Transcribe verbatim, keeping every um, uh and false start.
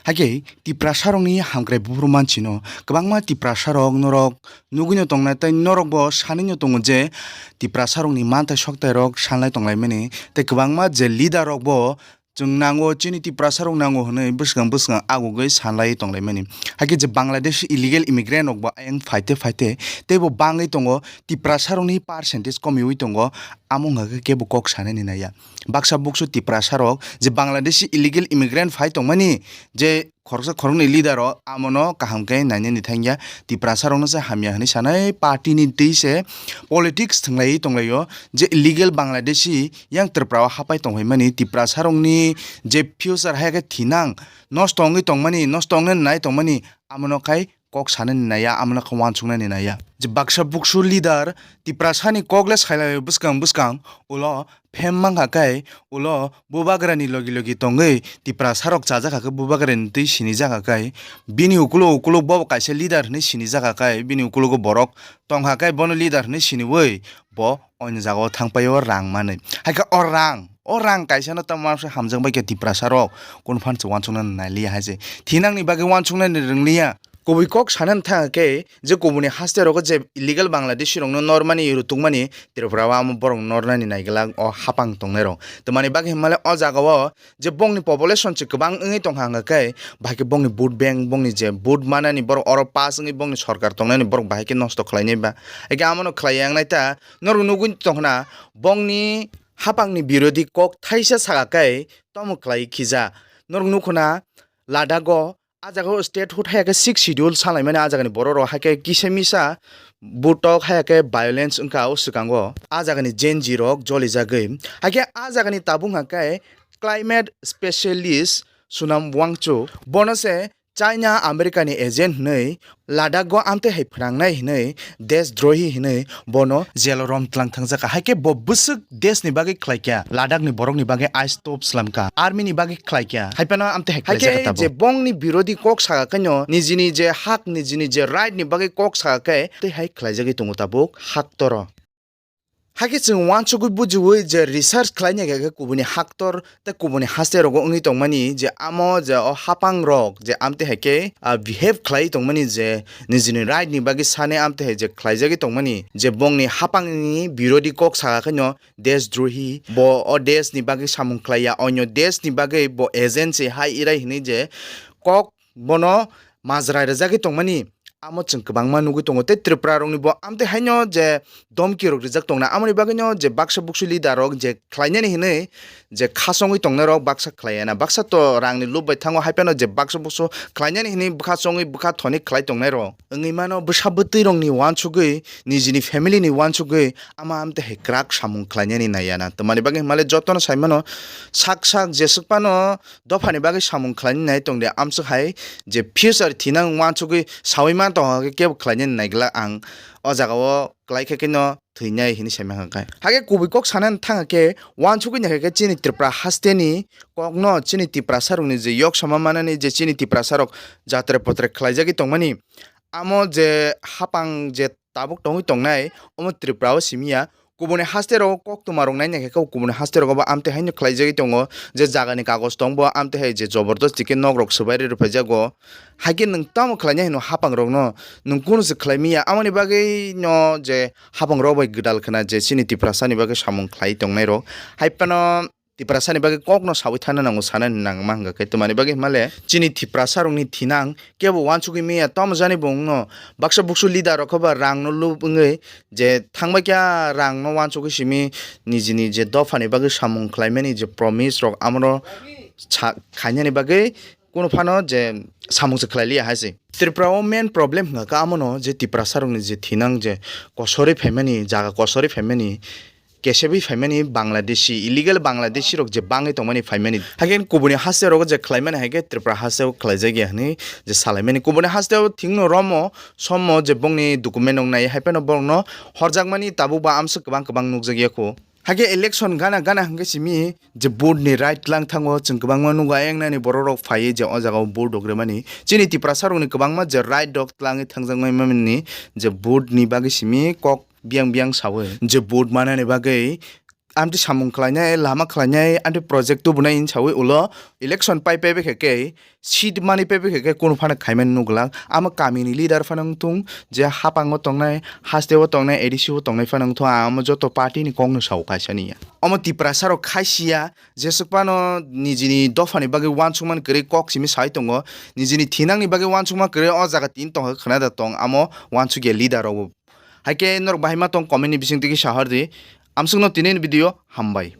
Hakhe Tiprasarokni hamkrai buphuru manchino kwbangma Tiprasarok norok nugwino tongnai tei norokbo sanwino tongo je Tiprasarokni manthai soktairok sanlai tonglaimani tei kwbangma je leader rokbo chwng nango, chini Tiprasarok nango hwnwi bwskang bwskang agugwi sanlai tonglaimani. Hakhe je Bangladeshi illegal immigrant rokbo ayang phaite phaite teibo bangwi tongo, Tiprasarokni percentage komiwi tongo, amo wngkha khe kebo kok sanani naiya. Baksa buksu Tiprasarok je Bangladeshi illegal immigrant phai tongmani je khoroksa khoroknwi leader rok amono kaham khe nainani thangya, Tiprasarokno se hamya hwnwi sanai party ni twi se politics thwnglaiwi tonglaio, je illegal Bangladeshi yang Tripura o hapai tongphaimani Tiprasarokni je future hai khe thinang nosto wngwi tongmani, nosto wngnani nai tongmani, amono khai kok sanani naiya, amono khe uansuknani naiya. Je baksa buksu leader Tiprasani kok le sailai bwskang bwskang ulo phem mankha khe ulo bubagrani logi logi tongwi Tiprasarok chajak kha khe bubagrani twi sinijak kha khe bini ukulo ukulo bo kaisa leader hwnwi sinijak kha khe bini ukulogo borok tongkha khe bono leader hwnwi siniwi bo oino jagao thangpaio rang manwi. Haikhe o rang, o rang kaisano tamo hamjak bai khe Tiprasarok kunu phan se uansuknani nailiya hai se. Thinangni bagwi uansuknani rwngliya. Kubui kok sanani thang khe je kubuni haste rogo je illegal Bangladeshi rokno normani rutukmani Tripura o amo borok nornani naiglak o hapang tongnai rok. Tamani bagwi himale o jaga o je bongni population se kwbang wngwi tongkha hwnga khe bahai khe bongni vote bank bongni je vote manani borok oro pass wngwi bongni sorkar tongnani borok bahai khe nosto khlainai ba. Haikhe amono khlai yang nai ta norok nugwi tongkhna bongni hapangni birodhi kok thaisa saka khe tomo khlai khija. Norok nukhuna Ladakh o ah jaga o statehood hai khe sixth schedule salaimani ah jagani borok rok hai khe kisa misa butok hai khe violence wngkha o swkango ah jagani Gen Z rok jolijagwi. Hai khe ah jagani tabuk hwnkha khe climate specialist Sonam Wangchuk bono se China America ni agent hwnwi Ladakh o amtwi hai phwnangnai hwnwi deshdrohi hwnwi bono jail o rom tlang thangjakha. Hai khe bo bwswk desh ni bagwi khlai kha, Ladakh ni borok ni bagwi ice top slam kha, army ni bagwi khlai kha. Hai phano amtwi hai khlai kha tabuk. Hai khe je bongni birodhi kok saka khe no nijini je hak nijini je right ni bagwi kok saka khe tei hai khlai jagwi tongo tabuk hak toro. Hakhe chwng uansugwi bujiwi je research khlaina khe kubuni haktor tei kubuni haste rogo wngwi tongmani je amo je o hapang rok je amtwi hai khe, ah, behave khlai tongmani je nijini right ni bagwi sani amtwi hai je khlaijagwi tongmani je bongni hapangni birodhi kok saka khe no deshdrohi bo o desh ni bagwi samung khlaiya onyo desh ni bagwi bo agent se hai irai hinwi je kok bono majra rwjagwi tongmani amo chwng kwbangma nugwi tongo tei Tripura rokni bo amtwi haino je domki rok rijak tongna amoni bagwino je baksa buksu leader rok je khlainani hinwi je khasongwi tongnai rok baksa khlaiya na baksa to rangni lob bai thango hai phano je baksa buksu khlainani hinwi bwkha chongwi bwkha thoni khlai tongnai rok wngwi mano bwsa bwtwi rokni uansugwi nijini family ni uansugwi ama amtwi hai kwrak samung khlainani naiya na tamani bagwi himale jotono sai mano sak sak jeswk phano dophani bagwi samung khlainani nai tongdi amswk hai je future thinang uansugwi sawi man tongkha khe kebo khlainani naiglak ang o jaga o kwlai khe kheno thwinai hinwi sai mankha khe. Hakhe kubui kok sanani thangkha khe uansugwi naikha khe chini Tripura hasteni kokno chini Tiprasa rokni je yok sama manani je chini Tiprasa rok jatre potre khlaijagwi tongmani amo je hapang je tabuk tongwi tongnai omo Tripura o simi ya. Kubuni haste rogo koktwma rok naina khe khe kubuni haste rogo bo amtwi haino khlaijagwi tongo je jagani kagoj tong bo amtwi hai je jobordosti khe nok rok swbai rwi rwphaijago. Hai khe nwng tamo khlaina hino hapang rokno nwng kunu se khlai miya amoni bagwi no je hapang rok bai gwdal khna je chini Tiprasa ni bagwi samung khlai tongnai rok hai phano Tiprasa ni bagwi kokno sawi thana nango sana nangma hwnga khe twmani bagwi himale chini Tiprasa rokni thinang kebo uansugwi miya tamo jani bo wngno baksa buksu leader rok khe ba rang no lub wngwi je thangbai kya rang no uansugwi simi nijini je dopha ni bagwi samung khlaimani je promise rok amoro sa khainani bagwi kunu phano je samung se khlai liya hai se. Tripura o main problem hwnga khe amono je Tiprasa rokni je thinang je kosori phaimani jaga kosori phaimani kesebwi phaimani Bangladeshi, illegal Bangladeshi rok je bangwi tongmani phaimani. Haikhe kubuni haste rogo je khlaimani haikhe Tripura haste o khlaijak ya hwnwi je salaimani. Kubuni haste o thwngno romo, somo je bongni document rok nai, hai phano borokno horjakmani tabuk ba amswk kwbang kwbang nukjak ya kho. Haikhe election gana gana hwnkhe simi je vote ni right tlang thango, chwng kwbangma nugo, ayang nani borok rok phaiwi je o jaga o vote rok rwmani. Chini Tiprasa rokni kwbangma je right rok tlangwi thangjakmani je vote ni bagwi simi kok biyang biyang sawi je vote manani bagwi amtwi samung khlainai, lama khlainai, amtwi project tubunai hinwi sawi ulo election pai pai bai khe khe, seat mani pai bai khe khe kunu phano khaimani nukglak. Amo kamini leader phano wngthung, je hapango tongnai, hasteo tongnai, A D C o tongnai phano wngthung, amo joto party ni kokno sao kaisa ni ya. Omo Tiprasa rok khaisiya, jeswk phano nijini dophani bagwi uansukmani kwrwi kok simi sai tongo, nijini thinangni bagwi uansukma kwrwi o jaga tini tongkha khwnada tong, amo uansukya leader rokbo. Hai khe norok bahai ma tong comment ni bisingtwi khe sahor di. Amsukno tini ni video hambai.